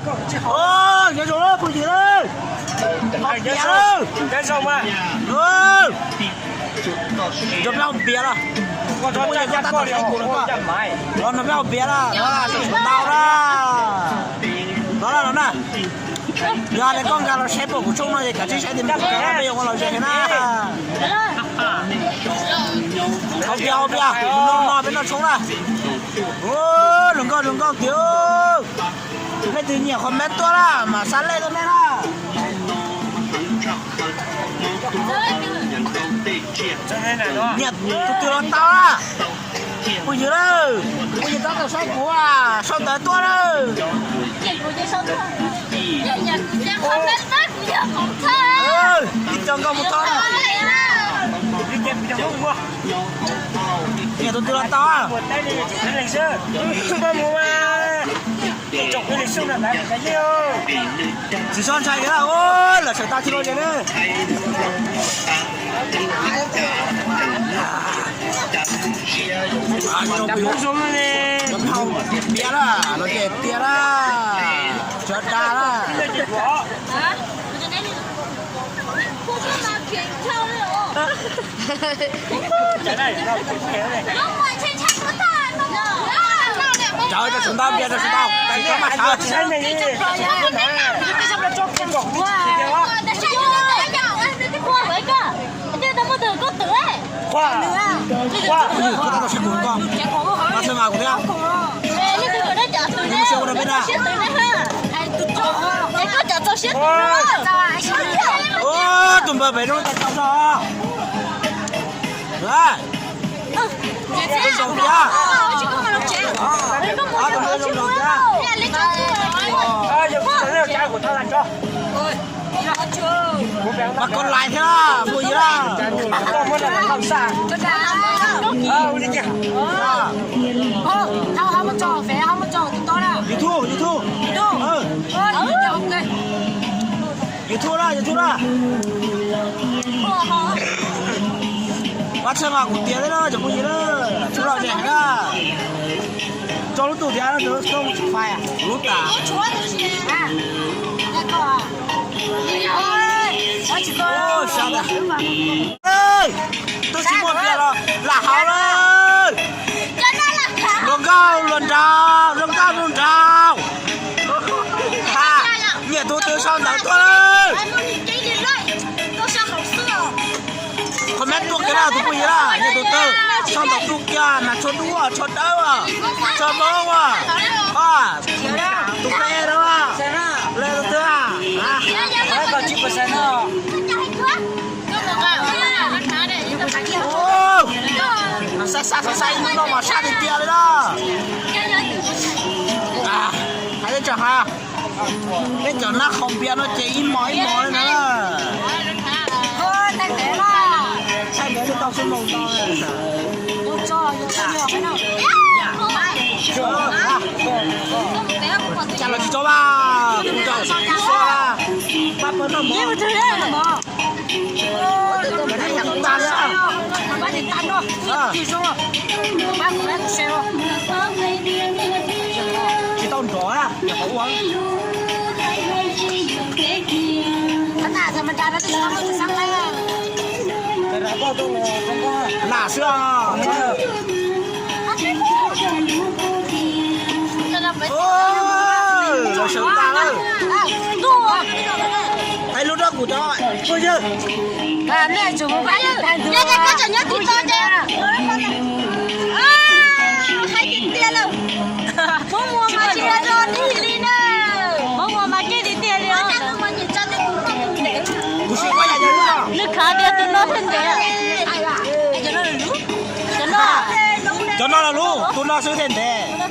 Nyob zoo phooj ywg na. Nyob zoo mas. Nrog peb haus npias los. Los nrog peb haus npias los, los tau na. Los na, los na. Yog hais tias koj nkag los saib pom kuv tshooj no ces kav tsij saib tias peb yuav ua los ze na. Haus npias, haus npias, no no peb noj tshoob na. Ua, hluas nkauj hluas nkauj tiag. Nej twg nyiam qhov meb tuaj na mas xa lej tuaj nej na. Nyiam tus twg los tau na. Phooj ywg na, phooj ywg tab tom saib kuv, sau ntawv tuaj na. Ib co nkauj mus thov na. Nyiam tus twg los tau. Tsis txhob ntshai, lawv sawv tag tsis los ces ne. Haus npias na, los ces tiag na, tsuav dag na. Cov rau sawv ntau, npias rau sawv ntau, tsis txhob maj sawv. Koj tab tom saib kuv koj, mas xwb mas kuv thiab. Mus xyov ua rau peb na. Tus npawg pem zoo tas tau tso. Zoo tiag. Tus npawg zoo tiag. Mas koj lais thiab phooj ywg na. YouTube, YouTube. YouTube na, YouTube na. Pab txhawb nqa kuv tiag thiab na cov phooj ywg na, txhua lub zem na. Tso lub tus thiab, lub tas. Twb tsis muaj npias los lam hauv lawm. Hluas nkauj hluas nraug, hluas nkauj hluas nraug. Nyiam tus twg sau ntawv tuaj lawm. Comment tuaj kiag na tus phooj ywg na, nyiam tus twg sau ntawv tuaj kiag na, tsho dub, tsho dawb, tsho Hmoob, tus peb na, lawv tus twg. Saib saib saib saib ib hnub no mas sab tiag tiag li na. Hais teb tsam hais, peb cov nab haus npias no ces ib hmos ib hmos li na. Thaij ntev tau xwb moo no. Cas los tsis tso mas, kuv tso tsis tso mas. Pab pawg noj mov. Tsis tau nrov na, nyuam qhuav ua. Nas xwb os. Los sawv tas lawm. Hais lus rau kuv cov phooj ywg. Hais tiag tiag lawm. Hmoob Muas mas tsis yog rog dig li na. Hmoob Muas mas keej tiag tiag li. Kuv sim koj yam yog lub no. Nws khav tias tus no thiaj ntev. Cov no, cov no los lub, tus no xwb thiaj ntev.